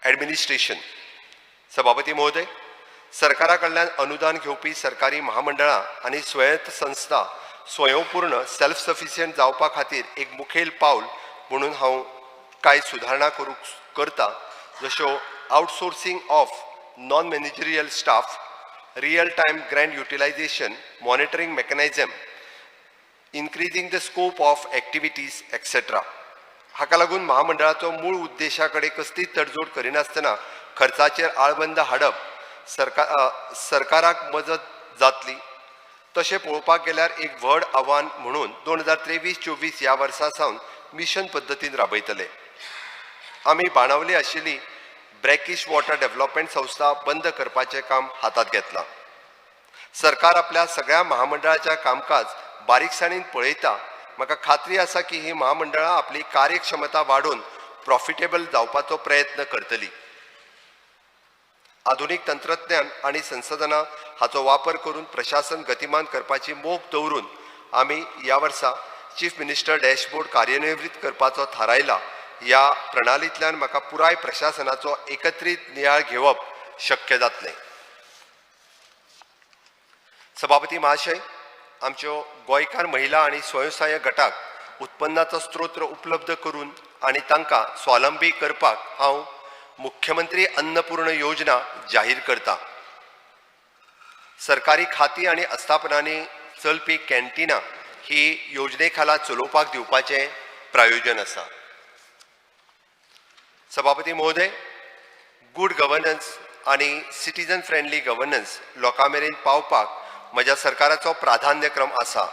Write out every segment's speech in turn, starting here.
Administration. सभापती महोदय, सरकारा कडल्यान अनुदान घेवपी सरकारी महामंडळां आनी स्वायत्त संस्था स्वयंपूर्ण, सेल्फ सफिशियंट जावपा खातीर एक मुखेल पावल म्हणून हांव कांय सुदारणा करूंक करता, जश्यो outsourcing of non managerial staff, real time grant utilization monitoring mechanism, increasing the scope of activities, etcetera. हाका लागून महामंडळाचो मूळ उद्देशा कडेन कसलीच तडजोड करिनासतना खर्चाचेर आळबंद हाडप सरकाराक मजत जातली. तशें पळोवपाक गेल्यार एक व्हड आव्हान म्हणून 2023-24 ह्या वर्सा सावन मिशन पद्दतीन राबयतले. आमी बाणावली आशिल्ली ब्रॅकिश वॉटर डेव्हलपमेंट संस्था बंद करपाचें काम हातांत घेतलां. सरकार आपल्या सगळ्या महामंडळाच्या कामकाज बारीकसाणीन पळयता. म्हाका खात्री आसा की ही महामंडळां आपली कार्यक्षमता वाडोवन प्रॉफिटेबल जावपाचो प्रयत्न करतली. आधुनीक तंत्रज्ञान आनी संसाधनां हाचो वापर करून प्रशासन गतिमान करपाची मोख दवरून आमी ह्या वर्सा चीफ मिनिस्टर डॅशबोर्ड कार्यान्वित करपाचो थारायला. ह्या प्रणालींतल्यान म्हाका पुराय प्रशासनाचो एकत्रीत नियाळ घेवप शक्य जातलें. सभापती महाशय, आमच्यो गोंयकार महिला आनी स्वयंसहाय्य गटाक उत्पन्नाचो स्त्रोत उपलब्ध करून आनी तांकां स्वावलंबी करपाक हांव मुख्यमंत्री अन्नपूर्ण योजना जाहीर करता. सरकारी खातीं आनी आस्थापनांनी चलपी कॅन्टिनां ही योजने खाला चलोवपाक दिवपाचें प्रायोजन आसा. सभापती महोदय, गुड गव्हर्नन्स आनी सिटीजन फ्रेंडली गव्हर्नन्स लोकां मेरेन पावपाक म्हज्या सरकाराचो प्राधान्यक्रम आसा.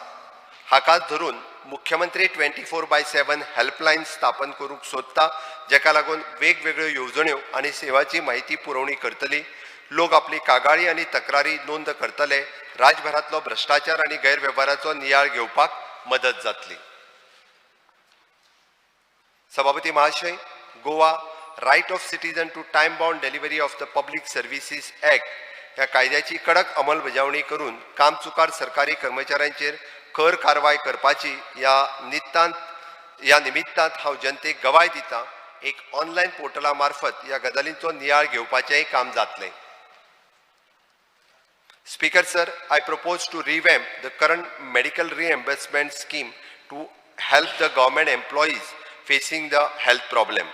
हाकाच धरून मुख्यमंत्री 24/7 हेल्पलायन स्थापन करूंक सोदता, जेका लागून वेगवेगळ्यो येवजण्यो आनी सेवाची म्हायती पुरवणी करतली. लोक आपली कागाळी आनी तक्रारी नोंद करतले. राज्यभरांतलो भ्रश्टाचार आनी गैरवेव्हाराचो नियाळ घेवपाक मदत जातली. सभापती महाशय, Goa Right of Citizen to Time Bound Delivery of the Public Services Act ह्या कायद्याची कडक अंमलबजावणी करून कामचुकार सरकारी कर्मचाऱ्यांचेर खर कारवाय करपाची ह्या निमित्तांत हांव जनतेक गवाय दिता. एक ऑनलायन पोर्टला मार्फत ह्या गजालींचो नियाळ घेवपाचेंय काम जातलें. Speaker sir, I propose to revamp the current medical reimbursement scheme to help the government employees facing the health problem.